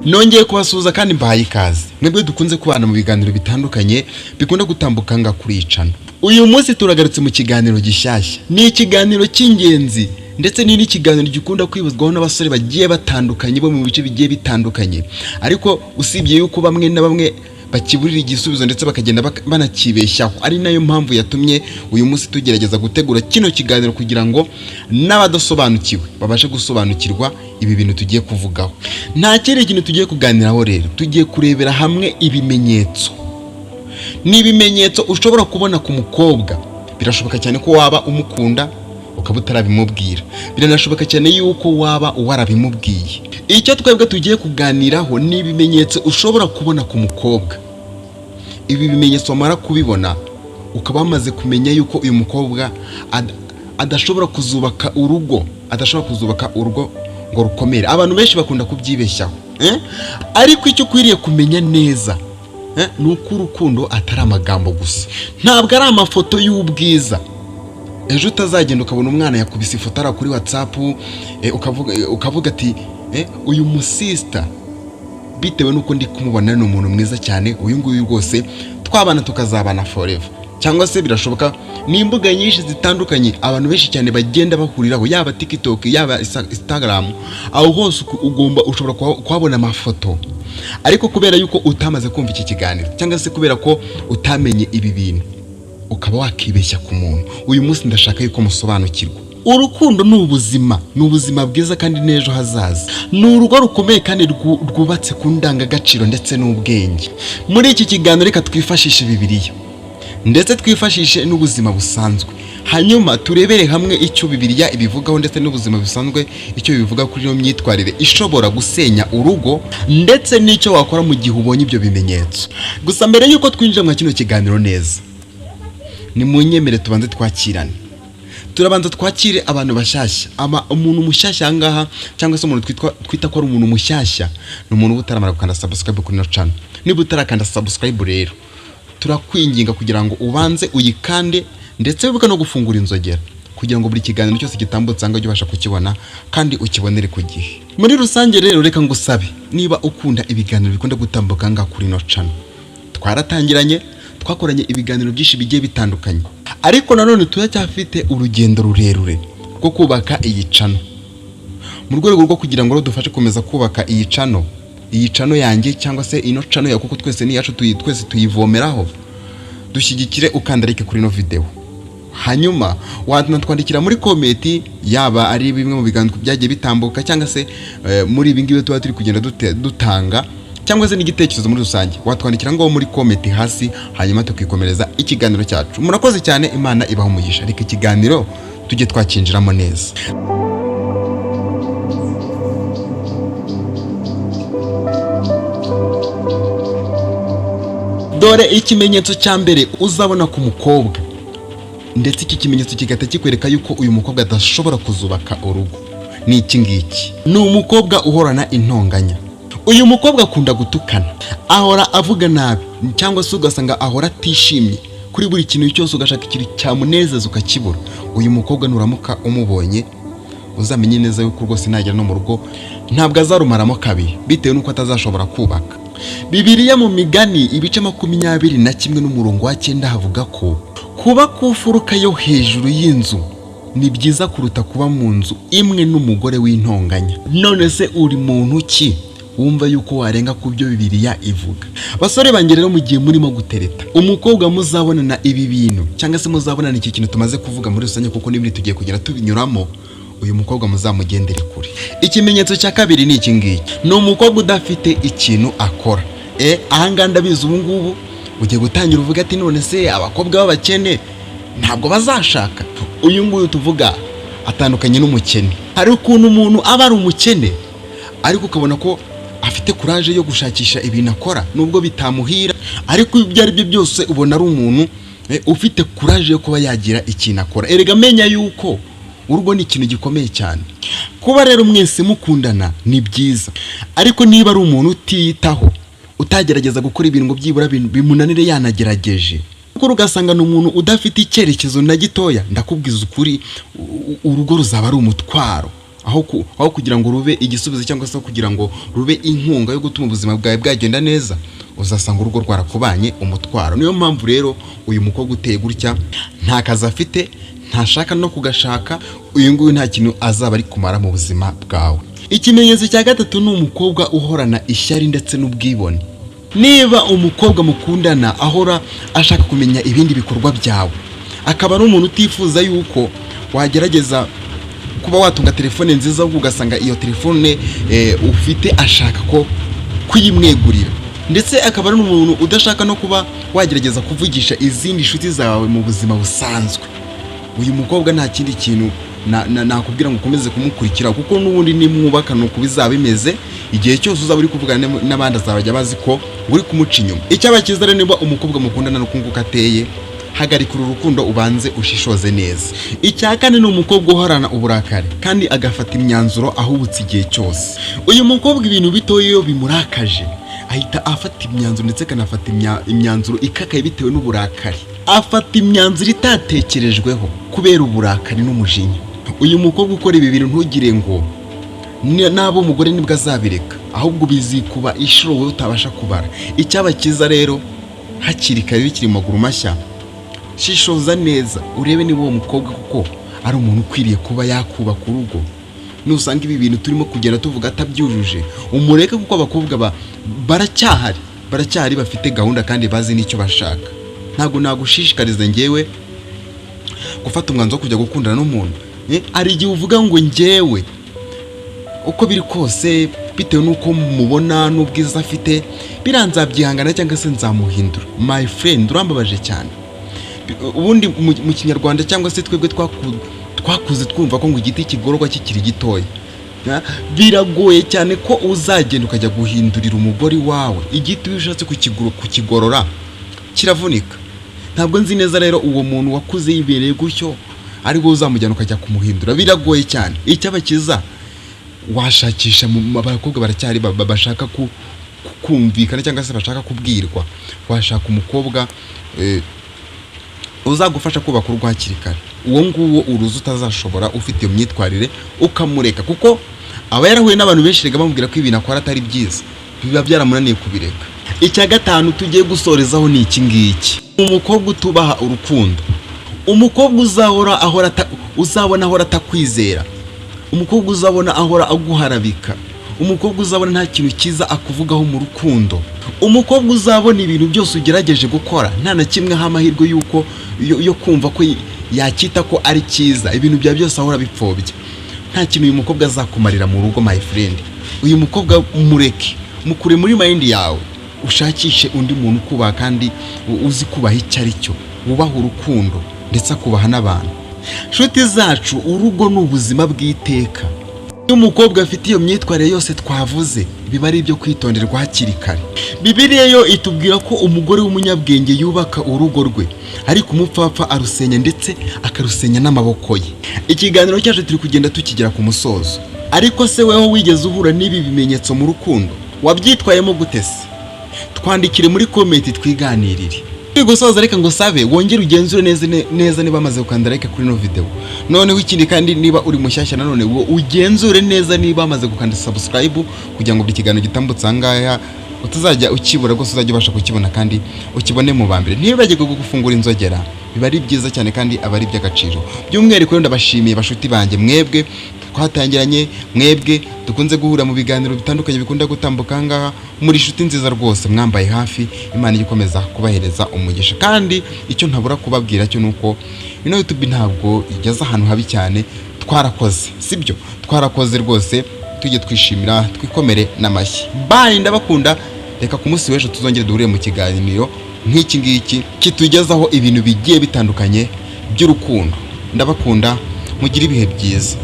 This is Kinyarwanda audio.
Nongeye kubasuhuza kandi mbahaye ikaze, mwebwe dukunze kubana mu biganiro bitandukanye bikunda gutambuka nga kuri icana. Uyu munsi turagarutse mu kiganiro gishyashya. Ni ikiganiro cy'ingenzi, ndetse ni n'ikiganiro gikunda kwibazwaho n'abasore bagiye batandukanye bo mu bice bigiye bitandukanye, ariko usibye yuko bamwe na bamwe bakiburira igisubizo ndetse bakagenda banakibeshyaho, ari nayo mpamvu yatumye uyu munsi tugerageza gutegura kino kiganiro kugira ngo n'abadasobanukiwe babashe gusobanukirwa ibi bintu tugiye kuvugaho. Nta kindi kintu tugiye kuganiraho rero, tugiye kurebera hamwe ibimenyetso. Ni ibimenyetso ushobora kubona ku mukobwa. Birashoboka cyane ko waba umukunda ukaba utarabimubwira, biranashoboka cyane yuko waba warabimubwiye. Icyo twebwe tugiye kuganiraho ni ibimenyetso ushobora kubona ku mukobwa. Ibi bimenyetso wamara kubibona ukaba wamaze kumenya yuko uyu mukobwa adashobora kuzubaka urugo, adashobora kuzubaka urugo ngo rukomere. Abantu benshi bakunda kubyibeshyaho, eh? Ariko icyo ukwiriye kumenya neza, ni uko urukundo atari amagambo gusa, ntabwo ari amafoto y'ubwiza. Ejo utazagenda ukabona umwana yakubise ifoto ari kuri WhatsApp, ukavuga ati uyu musista bitewe n'uko ndi kumubona ni umuntu mwiza cyane, uyu nguyu rwose twabana tukazabana forever. Cyangwa se birashoboka, ni imbuga nyinshi zitandukanye abantu benshi cyane bagenda bahuriraho, yaba TikTok, yaba Instagram, aho hose ugomba ushobora kuhabona amafoto. Ariko kubera yuko utamaze kumva iki kiganiro, cyangwa se kubera ko utamenye ibi bintu, ukaba wakibeshya ku muntu. Uyu munsi ndashaka yuko musobanukirwa. Urukundo ni ubuzima, ni ubuzima bwiza kandi n'ejo hazaza. Ni urugo rukomeye kandi rwubatse ku ndangagaciro ndetse n'ubwenge. Muri iki kiganiro reka twifashishe Bibiliya ndetse twifashishe n'ubuzima busanzwe, hanyuma turebere hamwe icyo Bibiliya ibivugaho ndetse n'ubuzima busanzwe icyo bivuga kuri iyo myitwarire ishobora gusenya urugo, ndetse n'icyo wakora mu gihe ubonye ibyo bimenyetso. Gusa mbere y'uko twinjira muri kino kiganiro neza, ni mu nyemere tubanze twakirane. Turabanza twakire abantu bashyashya. Ama umuntu mushyashya aha ngaha, cyangwa se umuntu twita ko ari umuntu mushyashya, ni umuntu uba utaramara gukanda subscribe kuri ino channel. Niba utarakanda subscribe rero, turakwinginga kugira ngo ubanze uyikande, ndetse wibuke no gufungura inzogera kugira ngo buri kiganiro cyose gitambutse aha ngaha ujye ubasha kukibona kandi ukibonere ku gihe. Muri rusange rero, reka ngusabe, niba ukunda ibiganiro bikunda gutambuka aha ngaha kuri ino channel, twaratangiranye, twakoranye ibiganiro byinshi bigiye bitandukanye, ariko nanone turacyafite urugendo rurerure rwo kubaka iyi channel. Mu rwego rwo kugira ngo dufashe gukomeza kubaka iyi channel, iyi channel yanjye cyangwa se ino channel ya, kuko twese ni iyacu, twese tuyivomeraho, dushyigikire ukanda like kuri ino video, hanyuma wanatwandikira muri comment, yaba ari bimwe mu biganiro byagiye bitambuka, cyangwa se muri ibi ngibi tuba turi kugenda dutanga, cyangwa se n'igitekerezo muri rusange, watwandikira ngo muri comment hasi, hanyuma tukikomereza ikiganiro cyacu. Murakoze cyane, Imana ibaha umugisha. Reka ikiganiro tujye twakinjiramo neza. Dore ikimenyetso cya mbere uzabona ku mukobwa, ndetse iki kimenyetso kigahita kikwereka yuko uyu mukobwa adashobora kuzubaka urugo, ni iki ngiki: ni umukobwa uhorana intonganya. Uyu mukobwa akunda gutukana, ahora avuga nabi, cyangwa se ugasanga ahora atishimye kuri buri kintu cyose, ugashaka ikintu cyamunezeza ukakibura. Uyu mukobwa nuramuka umubonye, uzamenye neza yuko rwose nagera no mu rugo ntabwo azarumaramo kabiri, bitewe n'uko atazashobora kubaka. Bibiliya mu Migani ibice 21 n'umurongo wa 9 havuga ko kuba ku mfuruka yo hejuru y'inzu ni byiza kuruta kuba mu nzu imwe n'umugore w'intonganya. None se uri muntu ki wumva yuko warenga ku byo Bibiliya ivuga? Basore banjye rero, mu gihe murimo gutereta umukobwa, muzabonana ibi bintu cyangwa se muzabonana iki kintu tumaze kuvuga muri rusange, kuko n'ibindi tugiye kugenda tubinyuramo, uyu mukobwa muzamugendere kure. Ikimenyetso cya kabiri ni iki ngiki: ni umukobwa udafite ikintu akora. Ahangaha ndabizi, ubu ngubu ugiye gutangira uvuga ati: "None se abakobwa b'abakene ntabwo bazashaka?" Uyu nguyu tuvuga atandukanye n'umukene. Hari ukuntu umuntu aba ari umukene ariko ukabona ko afite courage yo gushakisha ibintu akora, nubwo bitamuhira, ariko ibyo ari byo byose ubona ari umuntu ufite courage yo kuba yagira ikintu akora. Erega menya yuko urugo ni ikintu gikomeye cyane. Kuba rero mwese mukundana ni byiza, ariko niba ari umuntu utiyitaho, utagerageza gukora ibintu ngo byibura bimunanire yanagerageje, kuko ugasanga ni umuntu udafite icyerekezo na gitoya, ndakubwiza ukuri, urugo ruzaba ari umutwaro. Aho kugira ngo rube igisubizo cyangwa se aho kugira ngo rube inkunga yo gutuma ubuzima bwawe bwagenda neza, uzasanga urugo rwarakubanye umutwaro. Niyo mpamvu rero uyu mukobwa uteye gutya, nta kazi afite, ntashaka no kugashaka, uyu nguyu nta kintu azaba ari kumara mu buzima bwawe. Ikimenyetso cya gatatu ni umukobwa uhorana ishyari ndetse n'ubwibone. Niba umukobwa mukundana ahora ashaka kumenya ibindi bikorwa byawe, akaba ari umuntu utifuza yuko wagerageza kuba watunga telefone nziza, ahubwo ugasanga iyo telefone ufite ashaka ko kuyimwegurira, ndetse akaba ari n'umuntu udashaka no kuba wagerageza kuvugisha izindi nshuti zawe mu buzima busanzwe, uyu mukobwa nta kindi kintu nakubwira ngo ukomeze kumukurikira, kuko n'ubundi nimwubaka ni uko bizaba bimeze. Igihe cyose uzaba uri kuvugana n'abandi, azabajya bazi ko uri kumuca inyuma. Icyaba cyiza rero, niba umukobwa mukundana n'uku nguku ateye, hagarika uru rukundo, ubanze ushishoze neza. Icya kane ni umukobwa uhorana uburakari kandi agafata imyanzuro ahubutse igihe cyose. Uyu mukobwa ibintu bitoya iyo bimurakaje ahita afata imyanzuro, ndetse akanafata imyanzuro ikakaye bitewe n'uburakari. Afata imyanzuro itatekerejweho kubera uburakari n'umujinya. Uyu mukobwa ukora ibi bintu, ntugire ngo naba umugore nibwo azabireka, ahubwo bizikuba inshuro wowe utabasha kubara. Icyaba cyiza rero, hakiri kare, bikiri mu maguru mashya, shishoza neza urebe niba uwo mukobwa kuko ari umuntu ukwiriye kuba yakubaka urugo. Nusanga ibi bintu turimo kugenda tuvuga atabyujuje, umureke, kuko abakobwa baracyahari bafite gahunda kandi bazi n'icyo bashaka. Ntabwo nagushishikariza ngewe gufata umwanzuro wo kujya gukundana n'umuntu. Hari igihe uvuga ngo ngewe uko biri kose, bitewe n'uko mubona n'ubwiza afite, biriya nzabyihangana cyangwa se nzamuhindura. My friend, urambabaje cyane. Ubundi mu Kinyarwanda cyangwa se twebwe twakuze twumva ko ngo igiti kigororwa kikiri gitoya. Biragoye cyane ko uzagenda ukajya guhindurira umugore wawe igiti. Iyo ushatse kukigorora kiravunika. Ntabwo nzi neza rero uwo muntu wakuze yibereye gutyo ari wowe uzamujyana ukajya kumuhindura, biragoye cyane. Icyaba cyiza, washakisha mu abakobwa baracyari bashaka kumvikana cyangwa se bashaka kubwirwa. Washaka umukobwa uzagufasha kubaka urugo hakiri kare. Uwo nguwo uruzi utazashobora, ufite iyo myitwarire, ukamureka, kuko aba yarahuye n'abantu benshi rega bamubwira ko ibintu akora atari byiza, biba byaramunaniye kubireka. Icya gatanu tugiye gusorezaho ni iki ngiki: umukobwa utubaha urukundo, umukobwa uzahora ahora uzabona ahora atakwizera, umukobwa uzabona ahora aguharabika, umukobwa uzabona nta kintu cyiza akuvugaho mu rukundo, umukobwa uzabona ibintu byose ugerageje gukora nta na kimwe aha amahirwe y'uko yo kumva ko yacyita ko ari cyiza, ibintu byawe byose ahora bipfobya, nta kintu uyu mukobwa azakumarira mu rugo. My friend, uyu mukobwa mureke, mukure muri mind yawe, ushakishe undi muntu ukubaha kandi uzi kubaha icyo ari cyo, wubaha urukundo ndetse akubaha n'abantu. Nshuti zacu, urugo ni ubuzima bw'iteka. Iyo umukobwa afite iyo myitwarire yose twavuze, biba ari ibyo kwitonderwa hakiri kare. Bibiliya yo itubwira ko umugore w'umunyabwenge yubaka urugo rwe, ariko umupfapfa arusenya, ndetse akarusenya n'amaboko ye. Ikiganiro cyacu turi kugenda tukigera ku musozo, ariko se weho wigeze uhura n'ibi bimenyetso mu rukundo? Wabyitwayemo gute se? Twandikire muri comment twiganirire. Turi gusoza, reka ngo sabe wongere ugenzure neza neza niba amaze gukanda like kuri ino video. Noneho ikindi kandi, niba uri mushyashya nanone, wo ugenzure neza niba amaze gukanda subscribe, kugira ngo buri kiganiro gitambutse aha ngaha utazajya ukibura rwose, uzajya ubasha kukibona kandi ukibone mu ba mbere. Ntibibagirwe gufungura inzogera, biba ari byiza cyane kandi aba ari iby'agaciro. By'umwihariko rero ndabashimiye bashuti banjye, mwebwe twatangiranye, mwebwe dukunze guhura mu biganiro bitandukanye bikunda gutambuka aha ngaha. Muri inshuti nziza rwose, mwambaye hafi. Imana ijya ikomeza kubahereza umugisha. Kandi icyo ntabura kubabwira cyo ni uko ino YouTube ntabwo igeze ahantu habi cyane. Twarakoze, sibyo? Twarakoze rwose, tujye twishimira, twikomere n'amashyi. Bye, ndabakunda. Reka ku munsi w'ejo tuzongere duhurire mu kiganiro nk'iki ngiki kitugezaho ibintu bigiye bitandukanye by'urukundo. Ndabakunda, mugire ibihe byiza.